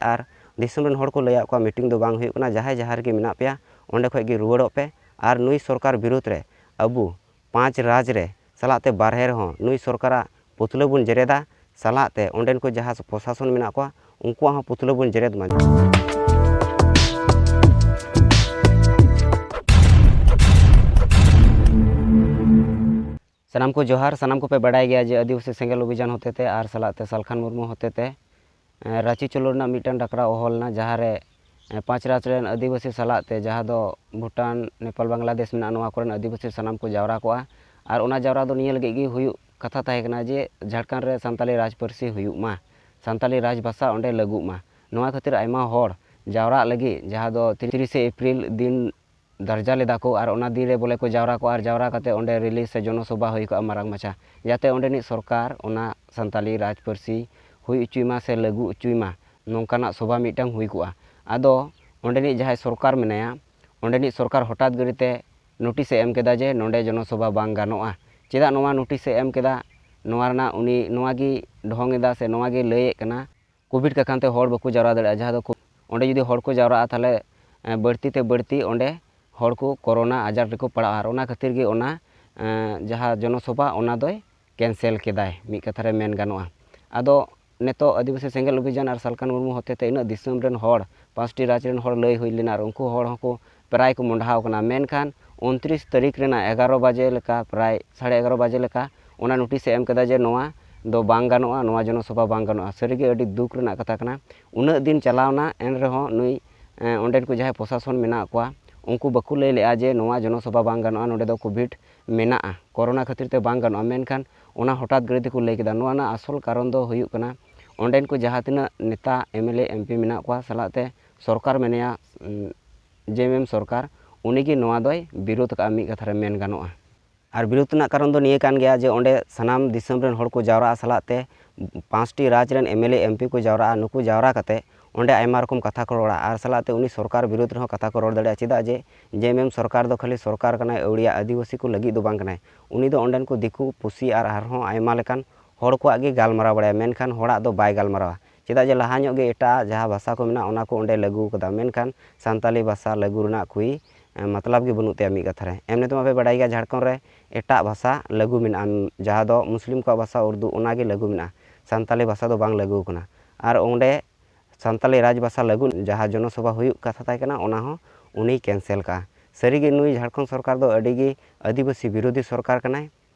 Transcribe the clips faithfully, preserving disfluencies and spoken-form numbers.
ᱟᱨ ᱫᱤᱥᱚᱢ ᱨᱮᱱ ᱦᱚᱲ ᱠᱚ ᱞᱟᱹᱭᱟᱫ ᱠᱚᱣᱟ, ᱢᱤᱴᱤᱝ ᱫᱚ ᱵᱟᱝ ᱦᱩᱭᱩᱜ ᱠᱟᱱᱟ, ᱡᱟᱦᱟᱸᱭ ᱡᱟᱦᱟᱸ ᱨᱮᱜᱮ ᱢᱮᱱᱟᱜ ᱯᱮᱭᱟ ᱚᱸᱰᱮ ᱠᱷᱚᱱ ᱜᱮ ᱨᱩᱣᱟᱹᱲᱚᱜ ᱯᱮ᱾ ᱟᱨ ᱱᱩᱭ ᱥᱚᱨᱠᱟᱨ ᱵᱤᱨᱩᱫᱽ ᱨᱮ ᱟᱵᱚ ᱯᱟᱸᱪ ᱨᱟᱡᱽ ᱨᱮ ᱥᱟᱞᱟᱜ ᱛᱮ ᱵᱟᱨᱦᱮ ᱨᱮᱦᱚᱸ ᱱᱩᱭ ᱥᱚᱨᱠᱟᱨᱟᱜ ᱯᱩᱛᱞᱟᱹ ᱵᱚᱱ ᱡᱮᱨᱮᱫᱟ, ᱥᱟᱞᱟᱜ ᱛᱮ ᱚᱸᱰᱮᱱ ᱠᱚ ᱡᱟᱦᱟᱸ ᱯᱨᱚᱥᱟᱥᱚᱱ ᱢᱮᱱᱟᱜ ᱠᱚᱣᱟ ᱩᱱᱠᱩᱣᱟᱜ ᱦᱚᱸ ᱯᱩᱛᱞᱟᱹ ᱵᱚᱱ ᱡᱮᱨᱮᱫ ᱢᱟ᱾ ᱥᱟᱱᱟᱢ ᱠᱚ ᱡᱚᱦᱟᱨ᱾ ᱥᱟᱱᱟᱢ ᱠᱚᱯᱮ ᱵᱟᱰᱟᱭ ᱜᱮᱭᱟ ᱡᱮ ᱟᱹᱫᱤᱵᱟᱹᱥᱤ ᱥᱮᱸᱜᱮᱞ ᱚᱵᱷᱤᱡᱟᱱ ᱦᱚᱛᱮᱛᱮ ᱟᱨ ᱥᱟᱞᱟᱜ ᱛᱮ ᱥᱟᱞᱠᱷᱟᱱ ᱢᱩᱨᱢᱩ ᱦᱚᱛᱮᱛᱮ, ᱮᱸ, ᱨᱟᱺᱪᱤ ᱪᱚᱞᱚ ᱨᱮᱱᱟᱜ ᱢᱤᱫᱴᱟᱝ ᱰᱟᱠᱨᱟ ᱦᱚᱦᱚ ᱞᱮᱱᱟ, ᱡᱟᱦᱟᱸ ᱨᱮ, ᱮᱸ, ᱯᱟᱸᱪ ᱨᱟᱡᱽ ᱨᱮᱱ ᱟᱹᱫᱤᱵᱟᱹᱥᱤ ᱥᱟᱞᱟᱜ ᱛᱮ, ᱡᱟᱦᱟᱸ ᱫᱚ ᱵᱷᱩᱴᱟᱱ, ᱱᱮᱯᱟᱞ, ᱵᱟᱝᱞᱟᱫᱮᱥ ᱢᱮᱱᱟᱜᱼᱟ, ᱱᱚᱣᱟ ᱠᱚᱨᱮᱱ ᱟᱹᱫᱤᱵᱟᱹᱥᱤ ᱥᱟᱱᱟᱢ ᱠᱚ ᱡᱟᱣᱨᱟ ᱠᱚᱜᱼᱟ᱾ ᱟᱨ ᱚᱱᱟ ᱡᱟᱣᱨᱟ ᱫᱚ ᱱᱤᱭᱟᱹ ᱞᱟᱹᱜᱤᱫ ᱜᱮ ᱦᱩᱭᱩᱜ ᱠᱟᱛᱷᱟ ᱛᱟᱦᱮᱸ ᱠᱟᱱᱟ ᱡᱮ ᱡᱷᱟᱲᱠᱷᱚᱸᱰ ᱨᱮ ᱥᱟᱱᱛᱟᱞᱤ ᱨᱟᱡᱽ ᱯᱟᱹᱨᱥᱤ ᱦᱩᱭᱩᱜ ᱢᱟ, ᱥᱟᱱᱛᱟᱞᱤ ᱨᱟᱡᱽ ᱵᱷᱟᱥᱟ ᱚᱸᱰᱮ ᱞᱟᱹᱜᱩᱜ ᱢᱟ᱾ ᱱᱚᱣᱟ ᱠᱷᱟᱹᱛᱤᱨ ᱟᱭᱢᱟ ᱦᱚᱲ ᱡᱟᱣᱨᱟᱜ ᱞᱟᱹᱜᱤᱫ, ᱡᱟᱦᱟᱸ ᱫᱚ ᱛᱤᱨᱤᱥᱮ ᱮᱯᱨᱤᱞ ᱫᱤᱱ ᱫᱟᱨᱡᱟ ᱞᱮᱫᱟ ᱠᱚ ᱟᱨ ᱚᱱᱟ ᱫᱤᱱ ᱨᱮ ᱵᱚᱞᱮ ᱠᱚ ᱡᱟᱣᱨᱟ ᱠᱚᱜᱼᱟ ᱟᱨ ᱡᱟᱣᱨᱟ ᱠᱟᱛᱮ ᱚᱸᱰᱮ ᱨᱮᱞᱤ ᱥᱮ ᱡᱚᱱᱚᱥᱚᱵᱷᱟ ᱦᱩᱭ ᱠᱚᱜᱼᱟ ᱢᱟᱨᱟᱝ ᱢᱟᱪᱷᱟ, ᱡᱟᱛᱮ ᱚᱸᱰᱮᱱᱤᱡ ᱥᱚᱨᱠᱟᱨ ᱚᱱᱟ ᱥᱟᱱᱛᱟᱞᱤ ᱨᱟᱡᱽ ᱯᱟᱹᱨᱥᱤ ᱦᱩᱭ ᱦᱚᱪᱚᱭ ᱢᱟ ᱥᱮ ᱞᱟᱹᱜᱩ ᱦᱚᱪᱚᱭ ᱢᱟ, ᱱᱚᱝᱠᱟᱱᱟᱜ ᱥᱚᱵᱷᱟ ᱢᱤᱫᱴᱟᱝ ᱦᱩᱭ ᱠᱚᱜᱼᱟ᱾ ᱟᱫᱚ ᱚᱸᱰᱮᱱᱤᱡ ᱡᱟᱦᱟᱸᱭ ᱥᱚᱨᱠᱟᱨ ᱢᱮᱱᱟᱭᱟ, ᱚᱸᱰᱮᱱᱤᱡ ᱥᱚᱨᱠᱟᱨ ᱦᱚᱴᱟᱛ ᱜᱟᱹᱨᱤᱛᱮ ᱱᱳᱴᱤᱥ ᱮ ᱮᱢ ᱠᱮᱫᱟ ᱡᱮ ᱱᱚᱸᱰᱮ ᱡᱚᱱᱚᱥᱚᱵᱷᱟ ᱵᱟᱝ ᱜᱟᱱᱚᱜᱼᱟ᱾ ᱪᱮᱫᱟᱜ ᱱᱚᱣᱟ ᱱᱳᱴᱤᱥ ᱮ ᱮᱢ ᱠᱮᱫᱟ? ᱱᱚᱣᱟ ᱨᱮᱱᱟᱜ ᱩᱱᱤ ᱱᱚᱣᱟ ᱜᱮ ᱰᱷᱚᱝ ᱮᱫᱟ ᱥᱮ ᱱᱚᱣᱟ ᱜᱮ ᱞᱟᱹᱭᱮᱫ ᱠᱟᱱᱟ, ᱠᱳᱵᱷᱤᱰ ᱠᱟᱠᱷᱟᱱ ᱛᱮ ᱦᱚᱲ ᱵᱟᱠᱚ ᱡᱟᱣᱨᱟ ᱫᱟᱲᱮᱭᱟᱜᱼᱟ, ᱡᱟᱦᱟᱸ ᱫᱚ ᱠᱷᱩᱵ, ᱚᱸᱰᱮ ᱡᱩᱫᱤ ᱦᱚᱲ ᱠᱚ ᱡᱟᱣᱨᱟᱜᱼᱟ, ᱛᱟᱦᱚᱞᱮ, ᱮᱸ, ᱵᱟᱹᱲᱛᱤ ᱛᱮ ᱵᱟᱹᱲᱛᱤ ᱚᱸᱰᱮ ᱦᱚᱲ ᱠᱚ ᱠᱳᱨᱳᱱᱟ ᱟᱡᱟᱨ ᱨᱮᱠᱚ ᱯᱟᱲᱟᱜᱼᱟ᱾ ᱟᱨ ᱚᱱᱟ ᱠᱷᱟᱹᱛᱤᱨ ᱜᱮ ᱚᱱᱟ, ᱮᱸ, ᱡᱟᱦᱟᱸ ᱡᱚᱱᱚᱥᱚᱵᱷᱟ, ᱚᱱᱟ ᱫᱚᱭ ᱠᱮᱱᱥᱮᱞ ᱠᱮᱫᱟᱭ, ᱢᱤᱫ ᱠᱟᱛᱷᱟ ᱨᱮ ᱢᱮᱱ ᱜᱟᱱᱚᱜᱼᱟ᱾ ᱟᱫᱚ ᱱᱤᱛᱚᱜ ᱟᱹᱫᱤᱵᱟᱹᱥᱤ ᱥᱮᱸᱜᱮᱞ ᱚᱵᱷᱤᱡᱟᱱ ᱟᱨ ᱥᱟᱞᱠᱷᱟᱱ ᱢᱩᱨᱢᱩ ᱦᱚᱛᱮᱛᱮ ᱤᱱᱟᱹᱜ ᱫᱤᱥᱚᱢ ᱨᱮᱱ ᱦᱚᱲ, ᱯᱟᱸᱪᱴᱤ ᱨᱟᱡᱽ ᱨᱮᱱ ᱦᱚᱲ ᱞᱟᱹᱭ ᱦᱩᱭ ᱞᱮᱱᱟ ᱟᱨ ᱩᱱᱠᱩ ᱦᱚᱲ ᱦᱚᱸᱠᱚ ᱯᱨᱟᱭ ᱠᱚ ᱢᱚᱸᱰᱷᱟᱣ ᱠᱟᱱᱟ᱾ ᱢᱮᱱᱠᱷᱟᱱ ᱩᱱᱛᱨᱤᱥ ᱛᱟᱹᱨᱤᱠᱷ ᱨᱮᱱᱟᱜ ᱮᱜᱟᱨᱚ ᱵᱟᱡᱮ ᱞᱮᱠᱟ, ᱯᱨᱟᱭ ᱥᱟᱲᱮ ᱮᱜᱟᱨᱚ ᱵᱟᱡᱮ ᱞᱮᱠᱟ ᱚᱱᱟ ᱱᱳᱴᱤᱥ ᱮ ᱮᱢ ᱠᱮᱫᱟ ᱡᱮ ᱱᱚᱣᱟ ᱫᱚ ᱵᱟᱝ ᱜᱟᱱᱚᱜᱼᱟ, ᱱᱚᱣᱟ ᱡᱚᱱᱚᱥᱚᱵᱷᱟ ᱵᱟᱝ ᱜᱟᱱᱚᱜᱼᱟ᱾ ᱥᱟᱹᱨᱤᱜᱮ ᱟᱹᱰᱤ ᱫᱩᱠ ᱨᱮᱱᱟᱜ ᱠᱟᱛᱷᱟ ᱠᱟᱱᱟ᱾ ᱩᱱᱟᱹᱜ ᱫᱤᱱ ᱪᱟᱞᱟᱣᱱᱟ, ᱮᱱ ᱨᱮᱦᱚᱸ ᱱᱩᱭ, ᱮᱸ, ᱚᱸᱰᱮᱱ ᱠᱚ ᱡᱟᱦᱟᱸᱭ ᱯᱨᱚᱥᱟᱥᱚᱱ ᱢᱮᱱᱟᱜ ᱠᱚᱣᱟ, ᱩᱱᱠᱩ ᱵᱟᱠᱚ ᱞᱟᱹᱭ ᱞᱮᱜᱼᱟ ᱡᱮ ᱱᱚᱣᱟ ᱡᱚᱱᱚᱥᱚᱵᱷᱟ ᱵᱟᱝ ᱜᱟᱱᱚᱜᱼᱟ, ᱱᱚᱸᱰᱮ ᱫᱚ ᱠᱳᱵᱷᱤᱰ ᱢᱮᱱᱟᱜᱼᱟ, ᱠᱳᱨᱳᱱᱟ ᱠᱷᱟᱹᱛᱤᱨ ᱛᱮ ᱵᱟᱝ ᱜᱟᱱᱚᱜᱼᱟ᱾ ᱢᱮᱱᱠᱷᱟᱱ ᱚᱱᱟ ᱦᱚᱴᱟᱛ ᱜᱟᱹᱨᱤ ᱛᱮᱠᱚ ᱞᱟᱹᱭ ᱠᱮᱫᱟ᱾ ᱱᱚᱣᱟ ᱨᱮᱱᱟᱜ ᱟᱥᱚᱞ ᱠᱟᱨᱚᱱ ᱫᱚ ᱦᱩᱭᱩᱜ ᱠᱟᱱᱟ, ᱚᱸᱰᱮᱱ ᱠᱚ ᱡᱟᱦᱟᱸ ᱛᱤᱱᱟᱹᱜ ᱱᱮᱛᱟ, M L A, M P ᱢᱮᱱᱟᱜ ᱠᱚᱣᱟ, ᱥᱟᱞᱟᱜ ᱛᱮ ᱥᱚᱨᱠᱟᱨ ᱢᱮᱱᱟᱭᱟ, ᱩᱸ, ᱡᱮ ᱮᱢ ᱮᱢ ᱥᱚᱨᱠᱟᱨ, ᱩᱱᱤᱜᱮ ᱱᱚᱣᱟ ᱫᱚᱭ ᱵᱤᱨᱳᱫ ᱟᱠᱟᱫᱼᱟ, ᱢᱤᱫ ᱠᱟᱛᱷᱟ ᱨᱮ ᱢᱮᱱ ᱜᱟᱱᱚᱜᱼᱟ᱾ ᱟᱨ ᱵᱤᱨᱳᱫ ᱨᱮᱱᱟᱜ ᱠᱟᱨᱚᱱ ᱫᱚ ᱱᱤᱭᱟᱹ ᱠᱟᱱ ᱜᱮᱭᱟ ᱡᱮ ᱚᱸᱰᱮ ᱥᱟᱱᱟᱢ ᱫᱤᱥᱚᱢ ᱨᱮᱱ ᱦᱚᱲ ᱠᱚ ᱡᱟᱣᱨᱟᱜᱼᱟ, ᱥᱟᱞᱟᱜ ᱛᱮ ᱯᱟᱸᱪᱴᱤ ᱨᱟᱡᱽ ᱨᱮᱱ M L A, M P ᱠᱚ ᱡᱟᱣᱨᱟᱜᱼᱟ᱾ ᱱᱩᱠᱩ ᱡᱟᱣᱨᱟ ᱠᱟᱛᱮ ᱚᱸᱰᱮ ᱟᱭᱢᱟ ᱨᱚᱠᱚᱢ ᱠᱟᱛᱷᱟ ᱠᱚ ᱨᱚᱲᱟ ᱟᱨ ᱥᱟᱞᱟᱜ ᱛᱮ ᱩᱱᱤ ᱥᱚᱨᱠᱟᱨ ᱵᱤᱨᱳᱫ ᱨᱮᱦᱚᱸ ᱠᱟᱛᱷᱟ ᱠᱚ ᱨᱚᱲ ᱫᱟᱲᱮᱭᱟᱜᱼᱟ᱾ ᱪᱮᱫᱟᱜ ᱡᱮ ᱡᱮ ᱮᱢ ᱮᱢ ᱥᱚᱨᱠᱟᱨ ᱫᱚ ᱠᱷᱟᱹᱞᱤ ᱥᱚᱨᱠᱟᱨ ᱠᱟᱱᱟᱭ, ᱟᱹᱣᱲᱤᱭᱟᱹ ᱟᱹᱫᱤᱵᱟᱹᱥᱤ ᱠᱚ ᱞᱟᱹᱜᱤᱫ ᱫᱚ ᱵᱟᱝ ᱠᱟᱱᱟᱭ᱾ ᱩᱱᱤ ᱫᱚ ᱚᱸᱰᱮᱱ ᱠᱚ ᱫᱤᱠᱩ ᱯᱩᱥᱤ ᱟᱨ ᱟᱨᱦᱚᱸ ᱟᱭᱢᱟ ᱞᱮᱠᱟᱱ ᱦᱚᱲ ᱠᱚᱣᱟᱜ ᱜᱮ ᱜᱟᱞᱢᱟᱨᱟᱣ ᱵᱟᱲᱟᱭᱟ, ᱢᱮᱱᱠᱷᱟᱱ ᱦᱚᱲᱟᱜ ᱫᱚ ᱵᱟᱭ ᱜᱟᱞᱢᱟᱨᱟᱣᱟ᱾ ᱪᱮᱫᱟᱜ ᱡᱮ ᱞᱟᱦᱟ ᱧᱚᱜ ᱜᱮ ᱮᱴᱟᱜ ᱡᱟᱦᱟᱸ ᱵᱷᱟᱥᱟ ᱠᱚ ᱢᱮᱱᱟᱜᱼᱟ, ᱚᱱᱟ ᱠᱚ ᱚᱸᱰᱮ ᱞᱟᱹᱜᱩ ᱠᱟᱫᱟ, ᱢᱮᱱᱠᱷᱟᱱ ᱥᱟᱱᱛᱟᱞᱤ ᱵᱷᱟᱥᱟ ᱞᱟᱹᱜᱩ ᱨᱮᱱᱟᱜ ᱠᱳᱭ ᱢᱚᱛᱞᱚᱵ ᱜᱮ ᱵᱟᱹᱱᱩᱜ ᱛᱟᱭᱟ ᱢᱤᱫ ᱠᱟᱛᱷᱟ ᱨᱮ᱾ ᱮᱢᱱᱤ ᱛᱮᱢᱟ ᱯᱮ ᱵᱟᱰᱟᱭ ᱜᱮᱭᱟ, ᱡᱷᱟᱲᱠᱷᱚᱸᱰ ᱨᱮ ᱮᱴᱟᱜ ᱵᱷᱟᱥᱟ ᱞᱟᱹᱜᱩ ᱢᱮᱱᱟᱜᱼᱟ, ᱡᱟᱦᱟᱸ ᱫᱚ ᱢᱩᱥᱞᱤᱢ ᱠᱚᱣᱟᱜ ᱵᱷᱟᱥᱟ ᱩᱨᱫᱩ, ᱚᱱᱟ ᱜᱮ ᱞᱟᱹᱜᱩ ᱢᱮᱱᱟᱜᱼᱟ, ᱥᱟᱱᱛᱟᱞᱤ ᱵᱷᱟᱥᱟ ᱫᱚ ᱵᱟᱝ ᱞᱟᱹᱜᱩ ᱠᱟᱱᱟ᱾ ᱟᱨ ᱚᱸᱰᱮ ᱥᱟᱱᱛᱟᱞᱤ ᱨᱟᱡᱽ ᱵᱷᱟᱥᱟ ᱞᱟᱹᱜᱩ ᱡᱟᱦᱟᱸ ᱡᱚᱱᱚ ᱥᱚᱵᱷᱟ ᱦᱩᱭᱩᱜ ᱠᱟᱛᱷᱟ ᱛᱟᱦᱮᱸ ᱠᱟᱱᱟ, ᱚᱱᱟ ᱦᱚᱸ ᱩᱱᱤᱭ ᱠᱮᱱᱥᱮᱞ ᱠᱟᱜᱼᱟ᱾ ᱥᱟᱹᱨᱤᱜᱮ ᱱᱩᱭ ᱡᱷᱟᱲᱠᱷᱚᱸᱰ ᱥᱚᱨᱠᱟᱨ ᱫᱚ ᱟᱹᱰᱤ ᱜᱮ ᱟᱹᱫᱤᱵᱟᱹᱥᱤ ᱵᱤᱨᱳᱫᱷᱤ ᱥᱚᱨᱠᱟᱨ ᱠᱟᱱᱟᱭ᱾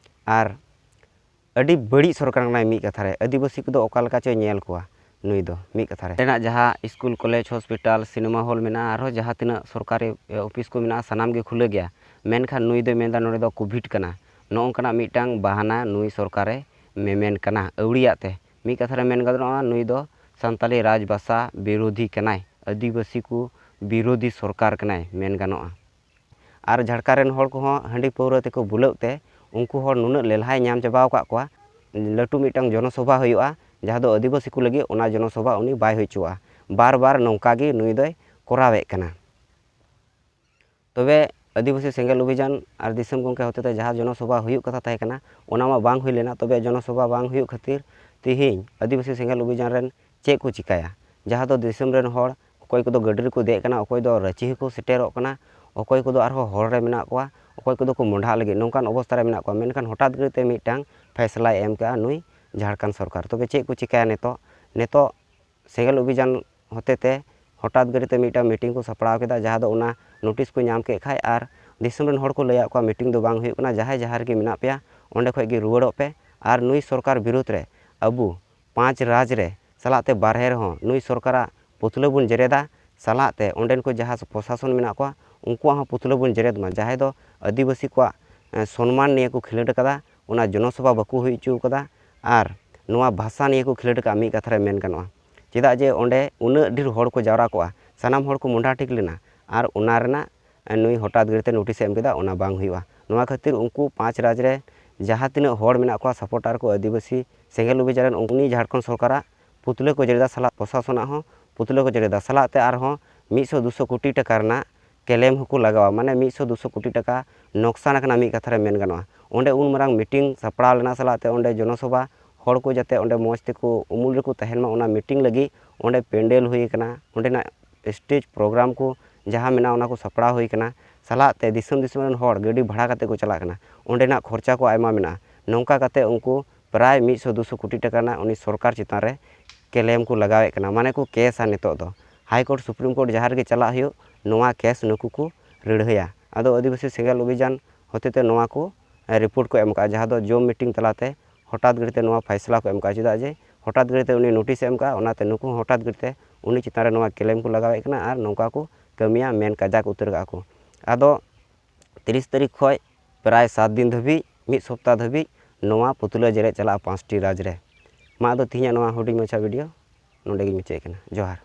ᱟᱨ ᱟᱹᱰᱤ ᱵᱟᱹᱲᱤᱡ ᱥᱚᱨᱠᱟᱨ ᱠᱟᱱᱟᱭ ᱢᱤᱫ ᱠᱟᱛᱷᱟ ᱨᱮ᱾ ᱟᱹᱫᱤᱵᱟᱹᱥᱤ ᱠᱚᱫᱚ ᱚᱠᱟ ᱞᱮᱠᱟ ᱪᱚᱭ ᱧᱮᱞ ᱠᱚᱣᱟ ᱱᱩᱭ ᱫᱚ ᱢᱤᱫ ᱠᱟᱛᱷᱟ ᱨᱮ᱾ ᱨᱮᱱᱟᱜ ᱡᱟᱦᱟᱸ school, college, hospital, cinema hall ᱢᱮᱱᱟᱜᱼᱟ, ᱟᱨᱦᱚᱸ ᱡᱟᱦᱟᱸ ᱛᱤᱱᱟᱹᱜ ᱥᱚᱨᱠᱟᱨᱤ, ᱮ, ᱚᱯᱷᱤᱥ ᱠᱚ ᱢᱮᱱᱟᱜᱼᱟ, ᱥᱟᱱᱟᱢ ᱜᱮ ᱠᱷᱩᱞᱟᱹ ᱜᱮᱭᱟ᱾ ᱢᱮᱱᱠᱷᱟᱱ ᱱᱩᱭ ᱫᱚᱭ ᱢᱮᱱᱫᱟ ᱱᱚᱰᱮ ᱫᱚ ᱠᱳᱵᱷᱤᱰ ᱠᱟᱱᱟ, ᱱᱚᱜᱼᱚ ᱱᱚᱝᱠᱟᱱᱟᱜ ᱢᱤᱫᱴᱟᱝ ᱵᱟᱦᱟᱱᱟ ᱱᱩᱭ ᱥᱚᱨᱠᱟᱨᱮ ᱢᱮᱢᱮᱱ ᱠᱟᱱᱟ ᱟᱹᱣᱲᱤᱭᱟᱜ ᱛᱮ᱾ ᱢᱤᱫ ᱠᱟᱛᱷᱟ ᱨᱮ ᱢᱮᱱ ᱜᱟᱱᱚᱜᱼᱟ, ᱱᱩᱭ ᱫᱚ ᱥᱟᱱᱛᱟᱞᱤ ᱨᱟᱡᱽ ᱵᱷᱟᱥᱟ ᱵᱤᱨᱳᱫᱷᱤ ᱠᱟᱱᱟᱭ, ᱟᱹᱫᱤᱵᱟᱹᱥᱤ ᱠᱚ ᱵᱤᱨᱳᱫᱷᱤ ᱥᱚᱨᱠᱟᱨ ᱠᱟᱱᱟᱭ ᱢᱮᱱ ᱜᱟᱱᱚᱜᱼᱟ᱾ ᱟᱨ ᱡᱷᱟᱲᱠᱷᱚᱸᱰ ᱨᱮᱱ ᱦᱚᱲ ᱠᱚᱦᱚᱸ ᱦᱟᱺᱰᱤ ᱯᱟᱹᱣᱨᱟᱹ ᱛᱮᱠᱚ ᱵᱩᱞᱟᱹᱜ ᱛᱮ ᱩᱱᱠᱩ ᱦᱚᱲ ᱱᱩᱱᱟᱹᱜ ᱞᱮᱞᱦᱟᱭ ᱧᱟᱢ ᱪᱟᱵᱟᱣ ᱟᱠᱟᱫ ᱠᱚᱣᱟ᱾ ᱞᱟᱹᱴᱩ ᱢᱤᱫᱴᱟᱝ ᱡᱚᱱᱚᱥᱚᱵᱷᱟ ᱦᱩᱭᱩᱜᱼᱟ, ᱡᱟᱦᱟᱸ ᱫᱚ ᱟᱹᱫᱤᱵᱟᱹᱥᱤ ᱠᱚ ᱞᱟᱹᱜᱤᱫ, ᱚᱱᱟ ᱡᱚᱱᱚᱥᱚᱵᱷᱟ ᱩᱱᱤ ᱵᱟᱭ ᱦᱩᱭ ᱦᱚᱪᱚᱣᱟᱜᱼᱟ᱾ ᱵᱟᱨ ᱵᱟᱨ ᱱᱚᱝᱠᱟ ᱜᱮ ᱱᱩᱭ ᱫᱚᱭ ᱠᱚᱨᱟᱣᱮᱫ ᱠᱟᱱᱟ᱾ ᱛᱚᱵᱮ ᱟᱹᱫᱤᱵᱟᱹᱥᱤ ᱥᱮᱸᱜᱮᱞ ᱚᱵᱷᱤᱡᱟᱱ ᱟᱨ ᱫᱤᱥᱚᱢ ᱜᱚᱢᱠᱮ ᱦᱚᱛᱮᱛᱮ ᱡᱟᱦᱟᱸ ᱡᱚᱱᱚᱥᱚᱵᱷᱟ ᱦᱩᱭᱩᱜ ᱠᱟᱛᱷᱟ ᱛᱟᱦᱮᱸ ᱠᱟᱱᱟ, ᱚᱱᱟ ᱢᱟ ᱵᱟᱝ ᱦᱩᱭ ᱞᱮᱱᱟ᱾ ᱛᱚᱵᱮ ᱡᱚᱱᱚᱥᱚᱵᱷᱟ ᱵᱟᱝ ᱦᱩᱭᱩᱜ ᱠᱷᱟᱹᱛᱤᱨ ᱛᱮᱦᱮᱧ ᱟᱹᱫᱤᱵᱟᱹᱥᱤ ᱥᱮᱸᱜᱮᱞ ᱚᱵᱷᱤᱡᱟᱱ ᱨᱮᱱ ᱪᱮᱫ ᱠᱚ ᱪᱤᱠᱟᱹᱭᱟ? ᱡᱟᱦᱟᱸ ᱫᱚ ᱫᱤᱥᱚᱢ ᱨᱮᱱ ᱦᱚᱲ, ᱚᱠᱚᱭ ᱠᱚᱫᱚ ᱜᱟᱹᱰᱤ ᱨᱮᱠᱚ ᱫᱮᱡ ᱠᱟᱱᱟ, ᱚᱠᱚᱭ ᱫᱚ ᱨᱟᱺᱪᱤ ᱦᱚᱸᱠᱚ ᱥᱮᱴᱮᱨᱚᱜ ᱠᱟᱱᱟ, ᱚᱠᱚᱭ ᱠᱚᱫᱚ ᱟᱨᱦᱚᱸ ᱦᱚᱨ ᱨᱮ ᱢᱮᱱᱟᱜ ᱠᱚᱣᱟ, ᱚᱠᱚᱭ ᱠᱚᱫᱚ ᱠᱚ ᱢᱚᱸᱰᱷᱟᱜ ᱞᱟᱹᱜᱤᱫ, ᱱᱚᱝᱠᱟᱱ ᱚᱵᱚᱥᱛᱟ ᱨᱮ ᱢᱮᱱᱟᱜ ᱠᱚᱣᱟ᱾ ᱢᱮᱱᱠᱷᱟᱱ ᱦᱚᱴᱟᱛ ᱜᱟᱹᱲᱤ ᱛᱮ ᱢᱤᱫᱴᱟᱝ ᱯᱷᱮᱥᱞᱟᱭ ᱮᱢ ᱠᱮᱜᱼᱟ ᱱᱩᱭ ᱡᱷᱟᱲᱠᱷᱚᱸᱰ ᱥᱚᱨᱠᱟᱨ᱾ ᱛᱚᱵᱮ ᱪᱮᱫ ᱠᱚ ᱪᱤᱠᱟᱹᱭᱟ ᱱᱤᱛᱚᱜ? ᱱᱤᱛᱚᱜ ᱥᱮᱸᱜᱮᱞ ᱚᱵᱷᱤᱡᱟᱱ ᱦᱚᱛᱮᱛᱮ ᱦᱚᱴᱟᱛ ᱜᱟᱹᱲᱤ ᱛᱮ ᱢᱤᱫᱴᱟᱝ ᱢᱤᱴᱤᱝ ᱠᱚ ᱥᱟᱯᱲᱟᱣ ᱠᱮᱫᱟ, ᱡᱟᱦᱟᱸ ᱫᱚ ᱚᱱᱟ ᱱᱳᱴᱤᱥ ᱠᱚ ᱧᱟᱢ ᱠᱮᱫ ᱠᱷᱟᱡ ᱟᱨ ᱫᱤᱥᱚᱢ ᱨᱮᱱ ᱦᱚᱲ ᱠᱚ ᱞᱟᱹᱭᱟᱫ ᱠᱚᱣᱟ ᱢᱤᱴᱤᱝ ᱫᱚ ᱵᱟᱝ ᱦᱩᱭᱩᱜ ᱠᱟᱱᱟ, ᱡᱟᱦᱟᱸᱭ ᱡᱟᱦᱟᱸ ᱨᱮᱜᱮ ᱢᱮᱱᱟᱜ ᱯᱮᱭᱟ ᱚᱸᱰᱮ ᱠᱷᱚᱡ ᱜᱮ ᱨᱩᱣᱟᱹᱲᱚᱜ ᱯᱮ᱾ ᱟᱨ ᱱᱩᱭ ᱥᱚᱨᱠᱟᱨ ᱵᱤᱨᱩᱫᱷ ᱨᱮ ᱟᱵᱚ ᱯᱟᱸᱪ ᱨᱟᱡᱽ ᱨᱮ ᱥᱟᱞᱟᱜ ᱛᱮ ᱵᱟᱨᱦᱮ ᱨᱮᱦᱚᱸ ᱱᱩᱭ ᱥᱚᱨᱠᱟᱨᱟᱜ ᱯᱩᱛᱞᱟᱹ ᱵᱚᱱ ᱡᱮᱨᱮᱫᱟ, ᱥᱟᱞᱟᱜ ᱛᱮ ᱚᱸᱰᱮᱱ ᱠᱚ ᱡᱟᱦᱟᱸ ᱯᱨᱚᱥᱟᱥᱚᱱ ᱢᱮᱱᱟᱜ ᱠᱚᱣᱟ ᱩᱱᱠᱩᱣᱟᱜ ᱦᱚᱸ ᱯᱩᱛᱞᱟᱹ ᱵᱚᱱ ᱡᱮᱨᱮᱫ ᱢᱟ, ᱡᱟᱦᱟᱸᱭ ᱫᱚ ᱟᱹᱫᱤᱵᱟᱹᱥᱤ ᱠᱚᱣᱟᱜ, ᱮ, ᱥᱚᱱᱢᱟᱱ ᱱᱤᱭᱮ ᱠᱚ ᱠᱷᱮᱞᱳᱰ ᱠᱟᱫᱟ, ᱚᱱᱟ ᱡᱚᱱᱚᱥᱚᱵᱷᱟ ᱵᱟᱠᱚ ᱦᱩᱭ ᱦᱚᱪᱚ ᱠᱟᱫᱟ᱾ ᱟᱨ ᱱᱚᱣᱟ ᱵᱷᱟᱥᱟ ᱱᱤᱭᱮ ᱠᱚ ᱠᱷᱮᱞᱳᱰ ᱠᱟᱜᱼᱟ, ᱢᱤᱫ ᱠᱟᱛᱷᱟ ᱨᱮ ᱢᱮᱱ ᱜᱟᱱᱚᱜᱼᱟ᱾ ᱪᱮᱫᱟᱜ ᱡᱮ ᱚᱸᱰᱮ ᱩᱱᱟᱹᱜ ᱰᱷᱮᱨ ᱦᱚᱲ ᱠᱚ ᱡᱟᱣᱨᱟ ᱠᱚᱜᱼᱟ, ᱥᱟᱱᱟᱢ ᱦᱚᱲ ᱠᱚ ᱢᱚᱸᱰᱷᱟ ᱴᱷᱤᱠ ᱞᱮᱱᱟ, ᱟᱨ ᱚᱱᱟ ᱨᱮᱱᱟᱜ ᱱᱩᱭ ᱦᱚᱴᱟᱛ ᱜᱟᱹᱲᱤᱛᱮ ᱱᱳᱴᱤᱥ ᱮ ᱮᱢ ᱠᱮᱫᱟ, ᱚᱱᱟ ᱵᱟᱝ ᱦᱩᱭᱩᱜᱼᱟ᱾ ᱱᱚᱣᱟ ᱠᱷᱟᱹᱛᱤᱨ ᱩᱱᱠᱩ ᱯᱟᱸᱪ ᱨᱟᱡᱽ ᱨᱮ ᱡᱟᱦᱟᱸ ᱛᱤᱱᱟᱹᱜ ᱦᱚᱲ ᱢᱮᱱᱟᱜ ᱠᱚᱣᱟ, ᱥᱟᱯᱳᱨᱴᱟᱨ ᱠᱚ, ᱟᱹᱫᱤᱵᱟᱹᱥᱤ ᱥᱮᱸᱜᱮᱞ ᱚᱵᱷᱤᱡᱟᱱ ᱨᱮᱱ, ᱩᱱᱤ ᱡᱷᱟᱲᱠᱷᱚᱸᱰ ᱥᱚᱨᱠᱟᱨᱟᱜ ᱯᱩᱛᱞᱟᱹ ᱠᱚ ᱡᱮᱨᱮᱫᱟ, ᱥᱟᱞᱟᱜ ᱯᱨᱚᱥᱟᱥᱚᱱᱟᱜ ᱦᱚᱸ ᱯᱩᱛᱞᱟᱹ ᱠᱚ ᱡᱮᱨᱮᱫᱟ, ᱥᱟᱞᱟᱜ ᱛᱮ ᱟᱨᱦᱚᱸ ᱢᱤᱫ ᱥᱚ ᱫᱩ ᱥᱚ ᱠᱳᱴᱤ ᱴᱟᱠᱟ ᱨᱮᱱᱟᱜ ᱠᱮᱞᱮᱢ ᱦᱚᱸᱠᱚ ᱞᱟᱜᱟᱣᱟ, ᱢᱟᱱᱮ ᱢᱤᱫ ᱥᱚ ᱫᱩ ᱥᱚ ᱠᱳᱴᱤ ᱴᱟᱠᱟ ᱱᱚᱠᱥᱟᱱ ᱟᱠᱟᱱᱟ, ᱢᱤᱫ ᱠᱟᱛᱷᱟ ᱨᱮ ᱢᱮᱱ ᱜᱟᱱᱚᱜᱼᱟ᱾ ᱚᱸᱰᱮ ᱩᱱ ᱢᱟᱨᱟᱝ ᱢᱤᱴᱤᱝ ᱥᱟᱯᱲᱟᱣ ᱞᱮᱱᱟ, ᱥᱟᱞᱟᱜ ᱛᱮ ᱚᱸᱰᱮ ᱡᱚᱱᱚᱥᱚᱵᱷᱟ ᱦᱚᱲ ᱠᱚ ᱡᱟᱛᱮ ᱚᱸᱰᱮ ᱢᱚᱡᱽ ᱛᱮᱠᱚ ᱩᱢᱩᱞ ᱨᱮᱠᱚ ᱛᱟᱦᱮᱱ ᱢᱟ, ᱚᱱᱟ ᱢᱤᱴᱤᱝ ᱞᱟᱹᱜᱤᱫ ᱚᱸᱰᱮ ᱯᱮᱱᱰᱮᱞ ᱦᱩᱭ ᱟᱠᱟᱱᱟ, ᱚᱸᱰᱮᱱᱟᱜ ᱥᱴᱮᱡᱽ ᱯᱨᱳᱜᱨᱟᱢ ᱠᱚ ᱡᱟᱦᱟᱸ ᱢᱮᱱᱟᱜᱼᱟ, ᱚᱱᱟ ᱠᱚ ᱥᱟᱯᱲᱟᱣ ᱦᱩᱭ ᱟᱠᱟᱱᱟ᱾ ᱥᱟᱞᱟᱜ ᱛᱮ ᱫᱤᱥᱚᱢ ᱫᱤᱥᱚᱢ ᱨᱮᱱ ᱦᱚᱲ ᱜᱟᱹᱰᱤ ᱵᱷᱟᱲᱟ ᱠᱟᱛᱮ ᱠᱚ ᱪᱟᱞᱟᱜ ᱠᱟᱱᱟ, ᱚᱸᱰᱮᱱᱟᱜ ᱠᱷᱚᱨᱪᱟ ᱠᱚ ᱟᱭᱢᱟ ᱢᱮᱱᱟᱜᱼᱟ᱾ ᱱᱚᱝᱠᱟ ᱠᱟᱛᱮ ᱩᱱᱠᱩ ᱯᱨᱟᱭ ᱢᱤᱫ ᱥᱚ ᱫᱩ ᱥᱚ ᱠᱳᱴᱤ ᱴᱟᱠᱟ ᱨᱮᱱᱟᱜ ᱩᱱᱤ ᱥᱚᱨᱠᱟᱨ ᱪᱮᱛᱟᱱ ᱨᱮ ᱠᱞᱮᱢ ᱠᱚ ᱞᱟᱜᱟᱣᱮᱫ ᱠᱟᱱᱟ, ᱢᱟᱱᱮ ᱠᱚ ᱠᱮᱥᱟ᱾ ᱱᱤᱛᱚᱜ ᱫᱚ ᱦᱟᱭ ᱠᱳᱨᱴ, ᱥᱩᱯᱨᱤᱢ ᱠᱳᱨᱴ ᱡᱟᱦᱟᱸ ᱨᱮᱜᱮ ᱪᱟᱞᱟᱜ ᱦᱩᱭᱩᱜ, ᱱᱚᱣᱟ ᱠᱮᱥ ᱱᱩᱠᱩ ᱠᱚ ᱞᱟᱹᱲᱦᱟᱹᱭᱟ᱾ ᱟᱫᱚ ᱟᱹᱫᱤᱵᱟᱹᱥᱤ ᱥᱮᱸᱜᱮᱞ ᱚᱵᱷᱤᱡᱟᱱ ᱦᱚᱛᱮᱛᱮ ᱱᱚᱣᱟ ᱠᱚ ᱨᱤᱯᱳᱨᱴ ᱠᱚ ᱮᱢ ᱠᱟᱜᱼᱟ, ᱡᱟᱦᱟᱸ ᱫᱚ ᱡᱩᱢ ᱢᱤᱴᱤᱝ ᱛᱟᱞᱟᱛᱮ ᱦᱚᱴᱟᱛ ᱜᱟᱹᱲᱤᱛᱮ ᱱᱚᱣᱟ ᱯᱷᱟᱭᱥᱟᱞᱟ ᱠᱚ ᱮᱢ ᱠᱟᱜᱼᱟ᱾ ᱪᱮᱫᱟᱜ ᱡᱮ ᱦᱚᱴᱟᱛ ᱜᱟᱹᱲᱤᱛᱮ ᱩᱱᱤ ᱱᱳᱴᱤᱥ ᱮ ᱮᱢ ᱠᱟᱜᱼᱟ, ᱚᱱᱟᱛᱮ ᱱᱩᱠᱩ ᱦᱚᱸ ᱦᱚᱴᱟᱛ ᱜᱟᱹᱲᱤᱛᱮ ᱩᱱᱤ ᱪᱮᱛᱟᱱ ᱨᱮ ᱱᱚᱣᱟ ᱠᱞᱮᱢ ᱠᱚ ᱞᱟᱜᱟᱣᱮᱫ ᱠᱟᱱᱟ ᱟᱨ ᱱᱚᱝᱠᱟ ᱠᱚ ᱠᱟᱹᱢᱤᱭᱟ, ᱢᱮᱱ ᱠᱟᱡᱟᱠ ᱩᱛᱟᱹᱨ ᱠᱟᱜᱼᱟ ᱠᱚ᱾ ᱟᱫᱚ ᱛᱤᱨᱤᱥ ᱛᱟᱹᱨᱤᱠᱷ ᱠᱷᱚᱱ ᱯᱨᱟᱭ ᱥᱟᱛ ᱫᱤᱱ ᱫᱷᱟᱹᱵᱤᱡ, ᱢᱤᱫ ᱥᱚᱯᱛᱟ ᱫᱷᱟᱹᱵᱤᱡ ᱱᱚᱣᱟ ᱯᱩᱛᱞᱟᱹ ᱡᱮᱨᱮᱫ ᱪᱟᱞᱟᱜᱼᱟ ᱯᱟᱸᱪᱴᱤ ᱨᱟᱡᱽ ᱨᱮ᱾ ᱢᱟ ᱟᱫᱚ ᱛᱮᱦᱮᱧᱟᱜ ᱱᱚᱣᱟ ᱦᱩᱰᱤᱧ ᱢᱟᱪᱷᱟ ᱵᱷᱤᱰᱤᱭᱳ ᱱᱚᱸᱰᱮ ᱜᱤᱧ ᱢᱩᱪᱟᱹᱫ ᱠᱟᱱᱟ᱾ ᱡᱚᱦᱟᱨ᱾